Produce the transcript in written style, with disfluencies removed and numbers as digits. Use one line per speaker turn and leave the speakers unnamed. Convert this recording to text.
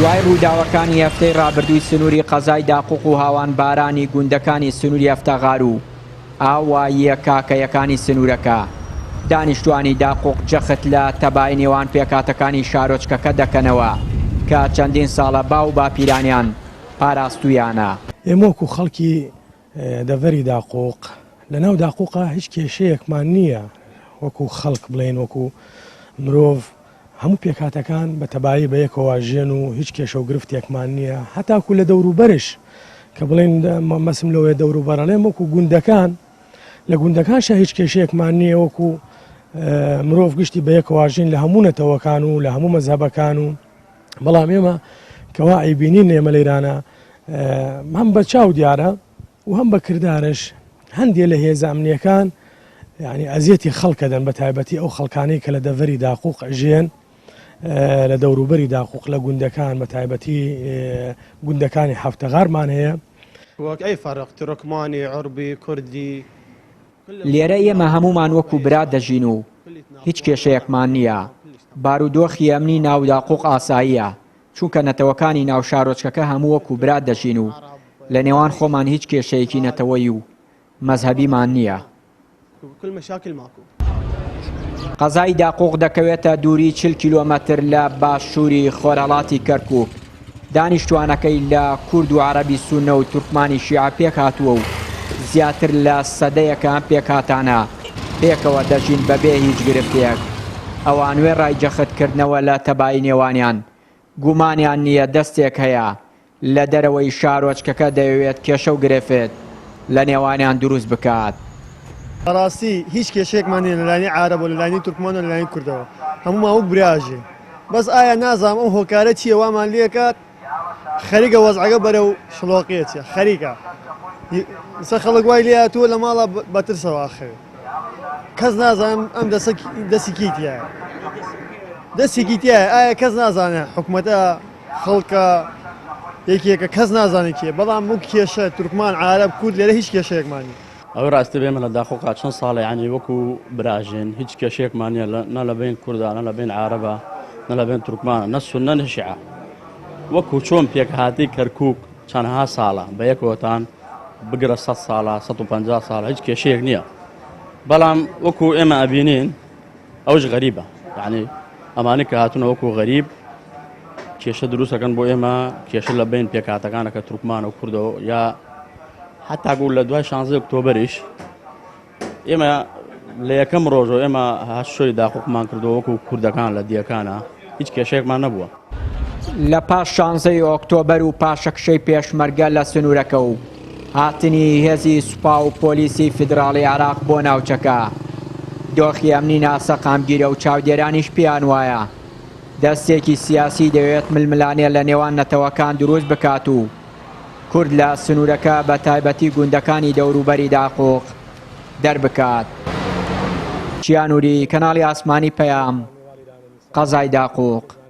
دوای ڕووداوەکانی هەفتەی ڕابردووی سنووری قەزای داقوق و هاوان بارانی گوندەکانی سنووری هەفتەغار و ئاواییە کاکەیەکانی سنوورەکە، دانیشتوانی داقوق جەخت لە تەبایی نێوان پێکهاتەکانی شارۆچکەکە دەکەنەوە کە چەندین ساڵە باو و باپیرانیان پاراستوویانە.
ئێمە وەکو خەڵکی دەڤەری داقوق، لەناو داقوقا هیچ کێشەیەکمان نییە وەکو خەڵک بڵێین وەکو مرۆڤ هەموو پێکهاتەکان بە تەبایی بە یەکەوە ژێن و هیچ کێشە و گرفتێکمان نییە هەتاکو لە دەوروبەرش کە بڵێن مەسم لەوەیە دەوروبەرەڵێم وەکو گوندەکان لە گوندەکانشا هیچ کێشەیەکمان نییە وەکو مرۆڤ گشتی بە یەکەوە ژین لە هەموو نەتەوەکان و لە هەموو مەزهەبەکان و بەڵام ئێمە کەوا ئەیبینین ئێمە لەیرانە هەم بە چاو دیارە و هەم بە کردارش هەندێ لە هێزە ئەمنیەکان یعنی ئەزیەتی خەڵکەدەن بە تایبەتی ئەو خەڵکانەی کە لە دەڤەری داقوق ئەژێن لە دەوروبەری داقوق لە گوندەکان بە تایبەتی گوندەکانی حەفتەغارمان هەیە.
وەک ئەی فەرق تورکمانی عوربی کوردی.
لێرە ئێمە هەموومان وەکو برا دەژین و هیچ کێشەیەکمان نییە. بارودۆخی ئەمنی ناو داقوق ئاساییە، چونکە نەتەوەکانی ناو شارۆچکەکە هەموو وەکو برا دەژین و لە نێوان خۆمان هیچ کێشەیەکی نەتەوەیی و مەزهەبیمان نییە. قەزای داقوق دەکەوێتە دووری 40 کیلۆمەتر لە باشووری خۆرهەڵاتی کەرکووک. دانیشتوانەکەی لە کورد و عەرەبی سوننە و تورکمانی شیعە پێکهاتووە و زیاتر لە سەدەیەکە ئەم پێکهاتانە پێکەوە دەژین بەبێ هیچ گرفتێک. ئەوان وێڕای جەختکردنەوە لە تەبایی نێوانیان، گومانیان نییە دەستێک هەیە لە دەرەوەی شارۆچکەکە دەیەوێت کێشە و گرفت لە نێوانیان دروست بکات.
بەڕاستی هیچ کێشەیەکمان نیە لەلایەنی عارەب و لەلایەنی تورکمان و لەلایەنی کوردەوە هەموومان وەک برا ئەژین بەس ئایا نازانم ئەو هۆکارە چیە وامان لێکات خەریکە وەزعەکە بەرەو شڵۆقی ئەچێ خەریکە ئیستا خەڵک وای لێ هاتووە لە ماڵا بە ترسەوە ئەخەوێ کەس نازانم ئەم دەسە دەستی کی تایە دەستێکی تایە ئایا کەس نازانێ حکومەتە خەڵکە یەکێکە کەس نازانێت کێ بەڵام وەک کێشە تورکمان عارەب کورد لێرە هیچ کێشەیەکمان نیە.
ئەوەی ڕاستی بێ ئێمە لە داقوقا چەند ساڵە یانی وەکو براژین هیچ کێشەیەکمان نیە نە لە بەین کوردا نە لە بەین عارەبا نە لە بەین تورکمانە نە سوننە نە شیعە وەکو چۆن پێکهاتەی کەرکوک چەندها ساڵە بە یەکەوەتان بگرە سە ساڵە 150 ساڵە هیچ کێشەیەک نییە بەڵام وەکو ئێمە ئەبینین ئەوش غەریبە یعنی ئەمانە کە هاتوونە وەکو غەریب کێشە دروستەکەن بۆ ئێمە کێشە لە بین پێکاتەکانە کە تورکمان و کوردەوە یا هەتاکو لە دوای شانزەی ئۆکتۆبەریش ئێمە لە یەکەم ڕۆژەوە ئێمە هاتوچۆی داقوقمان کردووە وەکو کوردەکان لە دیەکانە هیچ کێشەیەکمان نەبووە.
لە پاش شانزەی ئۆکتۆبەر و پاشەکشەی پێشمەرگە لە سنوورەکە و هاتنی هێزی سوپا و پۆلیسی فیدراڵی عێراق بۆ ناوچەکە، دۆخی ئەمنی ناسەقامگیرە و چاودێرانیش پێیان وایە دەستێکی سیاسی دەیەوێت ململانێ لە نێوان نەتەوەکان دروست بکات و کورد لە سنوورەکە بە تایبەتی گوندەکانی دەوروبەری داقوق دەربکات. چیا نوری، کەناڵی ئاسمانی پەیام، قەزای داقوق.